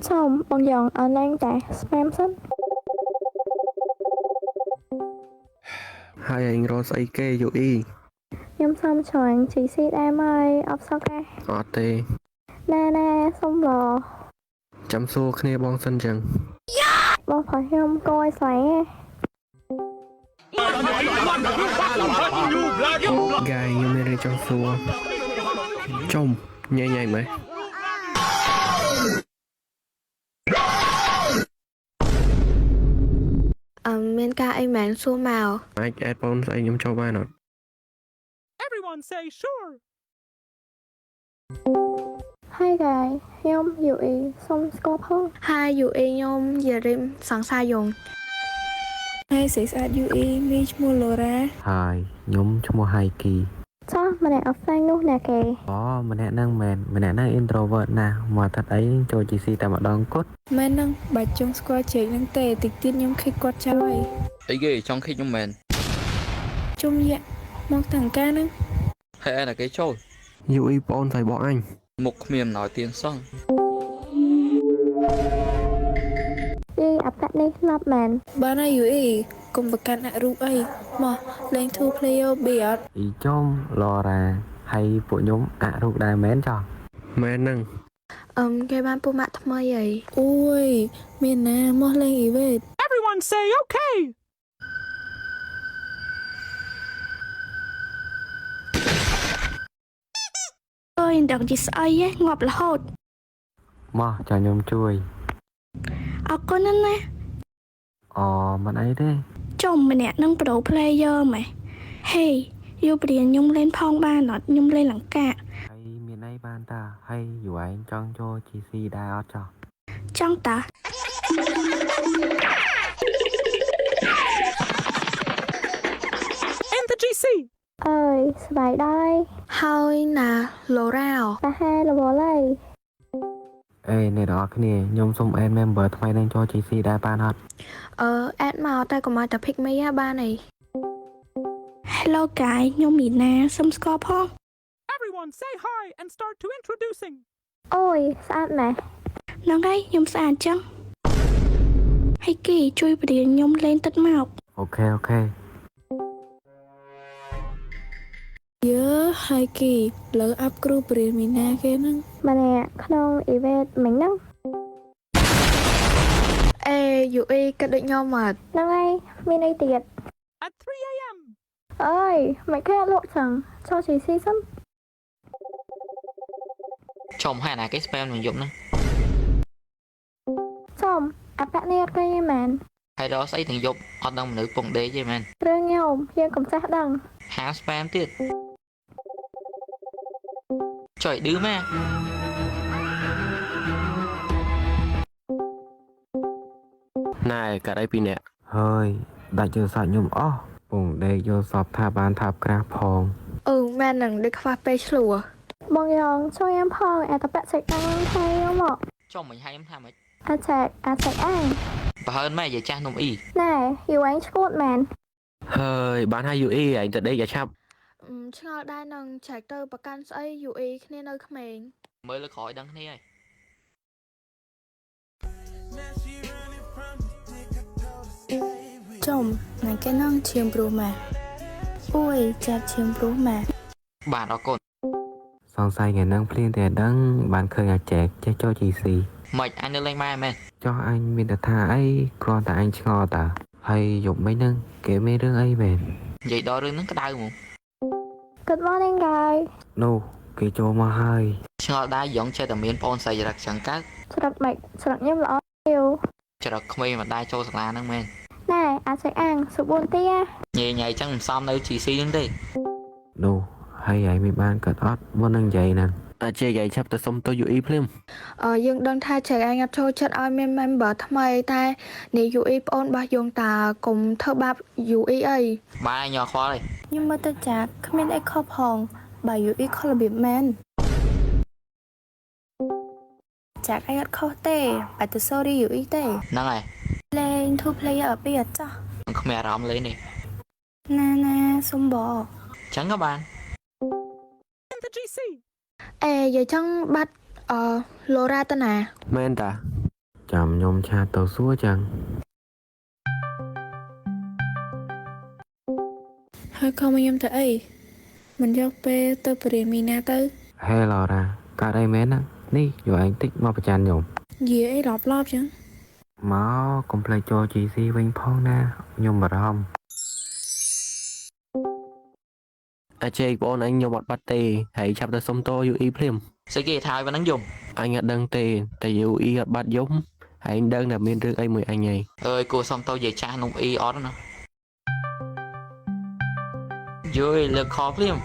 ចំបងយ៉ងអនឡាញតែ spam សិន ហើយឯងរកស្អីគេយូអ៊ី ខ្ញុំសុំច្រើន GC ដែរមកអបសក់ដែរ អត់ទេ ណែណែសុំឡ ចាំសួរគ្នាបងសិនចឹង បងប្រុសខ្ញុំកយស្លាញ់ឯង ហ្គាយខ្ញុំមានរឿងចង់សួរចុំញ៉ៃញ៉ៃម៉េច អឺមានការអីមែនសួរមក អាចអេដបងស្អីខ្ញុំចូលបានអត់ Everyone say sure. Hi guys ខ្ញុំ UE សុំស្គាល់ផង ហើយ UA ខ្ញុំយារិមសង្សារយង ហើយស្រីស្អាត UE មីឈ្មោះ Laura ហើយខ្ញុំឈ្មោះហៃគី ចោះម្នាក់ offline នោះណាគេ អូម្នាក់ហ្នឹងមែនម្នាក់ហ្នឹង introvert ណាស់មកថាត់អីចូល GC តែម្ដងគត់ មែនហ្នឹងបាច់ចង់ស្គាល់ជែកហ្នឹងទេតិចទៀតខ្ញុំខិចគាត់ចោលហើយ អីគេចង់ខិចខ្ញុំមែន ជុំយ៉ាក់មកតាំងការហ្នឹង ហើយឯណាគេចូល យូអ៊ីបងស្អីបងអញ មុខគ្មានអំណោយទៀនសោះ យីអាប៉ាក់នេះឡប់មែន បានហើយ UE កុំប្រកាន់អរូបអីមកលេង two player ប៊ីអត់ អ៊ីចុំឡរ៉ាហើយពួកខ្ញុំអរូបដែរមែនចោះ មែនហ្នឹង អឹមគេបានពូម៉ាក់ថ្មីអី អូយមានណាមកលេងអ៊ីវេត Everyone say okay. អើយដឹងជាស្អីឯងងាប់រហូត មកចាំខ្ញុំជួយ អរគុណណាស់ណា អូមិនអីទេ ចុំម្នាក់នឹង pro player ម៉េះហេយូព្រៀនខ្ញុំលេងផងបានអត់ខ្ញុំលេងលង្កា ហើយមានអីបានតាហើយយូឯងចង់ចូល GC ដែរអត់ចោះ ចង់តា In the GC. អើយសប្បាយដែរ ហើយណា Laura ប្រហែលរវល់ហើយ អេអ្នកនរគ្នាខ្ញុំសុំ add member ថ្មីនឹងចូល GC ដែរបានអត់ អឺអេដមកតែកុំឲ្យតែ pick me បានអី Hello guys ខ្ញុំមីណាសុំស្គាល់ផង Everyone say hi and start to introducing. អូយស្អាតម៉េះ ហ្នឹងហើយខ្ញុំស្អាតចឹងហើយគេជួយបរៀនខ្ញុំលេងទឹកមក OK OK យើហើយគីលើអាប់គ្រូបរិញ្ញាមីណាគេហ្នឹង ម្នាក់ក្នុង event មិញហ្នឹង អេ UA ក៏ដូចខ្ញុំអត់ ហ្នឹងហើយមានអីទៀត At 3 a.m. អើយមិនគេអត់លក់ចឹងចូល GC សិន ចុំហើយអាណាគេ spam នឹងយប់ហ្នឹង ចំអាប៉ាក់នេះអត់គេទេមែន ហើយដល់ស្អីទាំងយប់អត់ដឹងមនុស្សពងដេកទេមែន រឿងខ្ញុំយើងកុំចេះដឹង ហា spam ទៀតចុយឌឺម៉ែ ណែកាត់អីពីរនាក់ ហើយដាច់យល់សក់ខ្ញុំអស់ពងដេកយល់សពថាបានថាប់ក្រាស់ផង អឺមែនហ្នឹងដូចខ្វះពេលឆ្លោះ បងយ៉ងជួយខ្ញុំផងអាតប៉ាក់ចែកតាំងថៃខ្ញុំមក ចុំមិញហើយខ្ញុំថាម៉េច អាចែកអាចែកអញ បើហើនម៉ែយាយចាស់នំអ៊ី ណែយូរឯងឈួតមែន ហើយបានហើយយូអ៊ីឯងទៅដេកឲ្យឆាប់ អឺឆ្ងល់ដែរនឹងចែកទៅប្រកាន់ស្អី UA គ្នានៅក្មេង មើលលើក្រោយដឹងគ្នាហើយ ចំណាគេហ្នឹងឈាមព្រោះម៉ាអូយចាប់ឈាមព្រោះម៉ា បាទអរគុណ សង្ស័យថ្ងៃហ្នឹងភ្លៀងតែដឹងបានឃើញអាចែកចេះចូល GC ម៉េចអញនៅលេងម៉ែមែន ចោះអញមានតែថាអីគ្រាន់តែអញឆ្ងល់តាហើយយប់មិញហ្នឹងគេមានរឿងអីមែន និយាយដល់រឿងហ្នឹងក្តៅហ្មង Good morning guys នោះគេចូលមកហើយ ឆ្ងល់ដែរយ៉ងចេះតែមានប្អូនស្រីចរិតចឹងកើត ច្រឹកមិនច្រឹកខ្ញុំល្អយូ ចរិតក្មេងមិនដែរចូលសាលាហ្នឹងមែន ណែអាចែកអាងសុបួនទី ញ៉ៃញ៉ៃចឹងមិនសមនៅ GC ហ្នឹងទេ នោះហើយឯងមានបានកាត់អត់មុននឹងនិយាយហ្នឹង អាចែកឯងឆាប់ទៅសុំទោសយូអ៊ីភ្លាម អឺយើងដឹងថាចែកឯងអត់ចូលចិត្តឲ្យមាន member ថ្មីតែនេះ UA ប្អូនរបស់យើងតាកុំធ្វើបាប UA អី បាទញ៉ាំខ្វល់ទេ ខ្ញុំមើលទៅចាគ្មានអីខុសផងបើ UE ខុសរបៀបមែនចាក់ឯងអត់ខុសទេបាច់ទៅ sorry UE ទេ ហ្នឹងហើយ លេង two player អពីអត់ចោះ គ្មានអារម្មណ៍លេងទេ ណាណាសុំប ចឹងក៏បាន In the GC. អេយាយចឹងបាត់អឺ Laura ទៅណា មែនតា ចាំខ្ញុំ chat ទៅសួរចឹង ហើយខំមកខ្ញុំទៅអីមិនយកពេលទៅបរិយាមីណាទៅ ហេឡរ៉ាកើតអីមែនណានេះយកឯងតិចមកប្រច័នខ្ញុំ និយាយអីឡប់ឡប់ចឹង មកកុំភ្លេចចូល GC វិញផងណាខ្ញុំបារម្ភ អាចេកបងអញខ្ញុំអត់បាត់ទេហើយឆាប់ទៅសុំត UE ភ្លាម ស្អីគេថាឲ្យប៉ុណ្ណឹងយំ អញអត់ដឹងទេតែ UE អត់បាត់យំហើយអញដឹងថាមានរឿងអីមួយអញហី អើយគួរសុំទៅយាយចាស់នំអ៊ីអត់ណាយយលើកខភ្លាម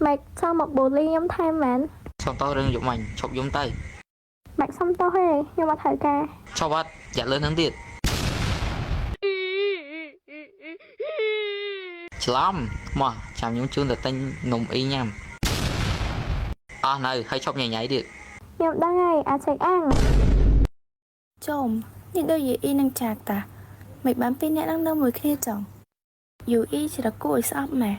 ម៉េចចង់មកបូលីខ្ញុំថែមមែន សុំតោរឿងយប់មិញឈប់យំទៅ ម៉េចសុំទោសទេខ្ញុំអត់ត្រូវការ ឈប់អត់យ៉ាក់លើហ្នឹងទៀតច្រឡំមកចាំខ្ញុំជូនទៅទិញនំអ៊ីញ៉ាំអស់នៅហើយឈប់ញ៉ៃញ៉ៃទៀត ខ្ញុំដឹងហើយអាចេកអាំង ចំនេះដូចយាយអ៊ីនឹងចាកតាមិនបានពីរអ្នកនឹងនៅមួយគ្នាចង់យូអ៊ីច្រកគួរឲ្យស្អប់ម៉ែ